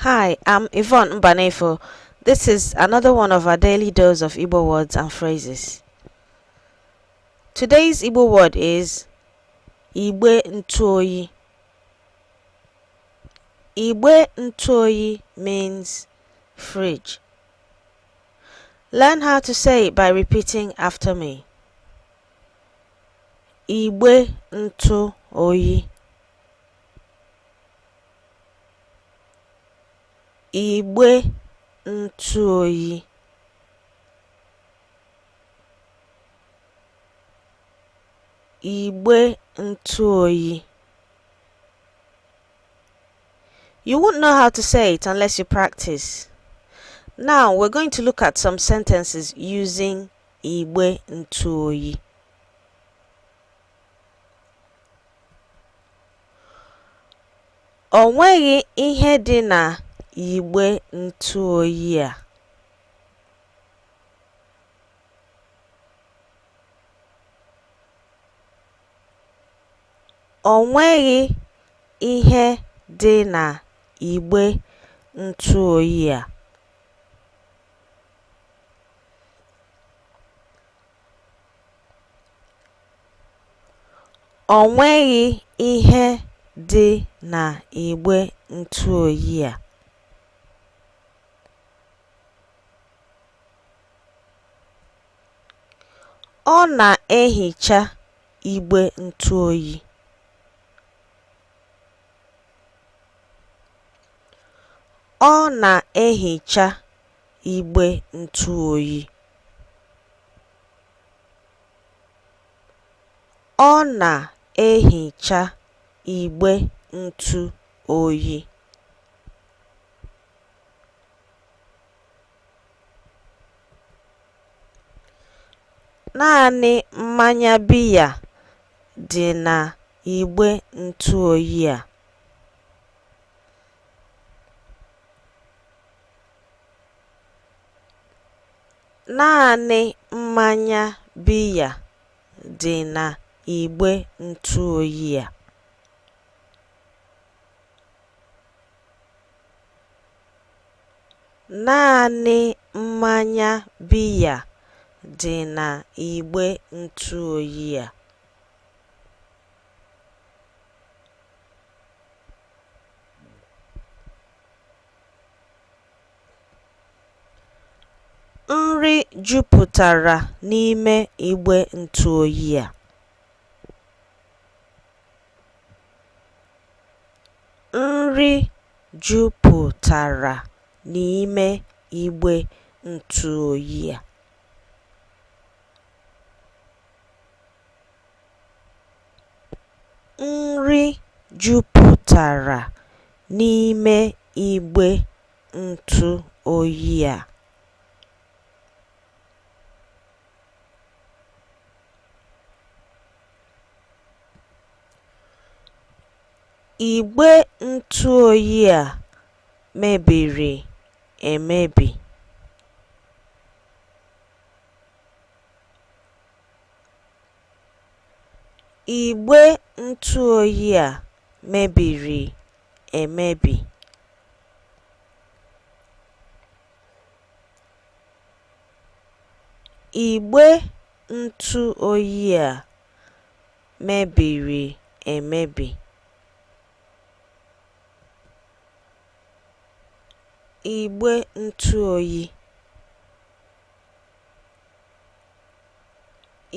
Hi, I'm Yvonne Mbanefo. This is another one of our daily dose of Igbo words and phrases. Today's Igbo word is Igbe Ntuoyi. Igbe Ntuoyi means fridge. Learn how to say it by repeating after me. Igbe ntụ oyi. Igbe ntụ oyi. Igbe ntụ oyi. You won't know how to say it unless you practice. Now we're going to look at some sentences using igbe ntụ oyi. O nweghị ihe dị na igbe ntụ oyi a. O nweghị ihe dị na igbe ntụ oyi a. O nweghị ihe dị n'igbe ntụoyi a. Ọ na-ehicha igbe ntụoyi. Ọ na-ehicha igbe ntụoyi. Ọ na-ehicha igbe ntụ oyi. Naanị mmanya biya dị na igbe ntụoyi a. Naanị mmanya biya dị na igbe ntụoyi a. Naanị mmanya biya dị na igbe ntụoyi a. Nri jupụtara n'ime igbe ntụoyi a. Nri jupụtara n'ime igbe ntụoyi a. Nri jupụtara n'ime igbe ntụ oyi a. Igbe ntụ oyi a mebiri emebi. Igbe ntụ oyi a mebiri emebi. Igbe ntụ oyi a mebiri emebi. Igbe ntụ oyi.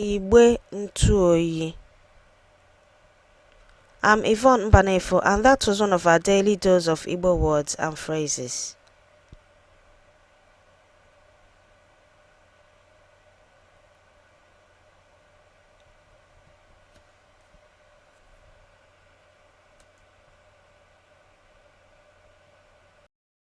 Igbe ntụ oyi. I'm Yvonne Mbanefo, and that was one of our daily dose of Igbo words and phrases.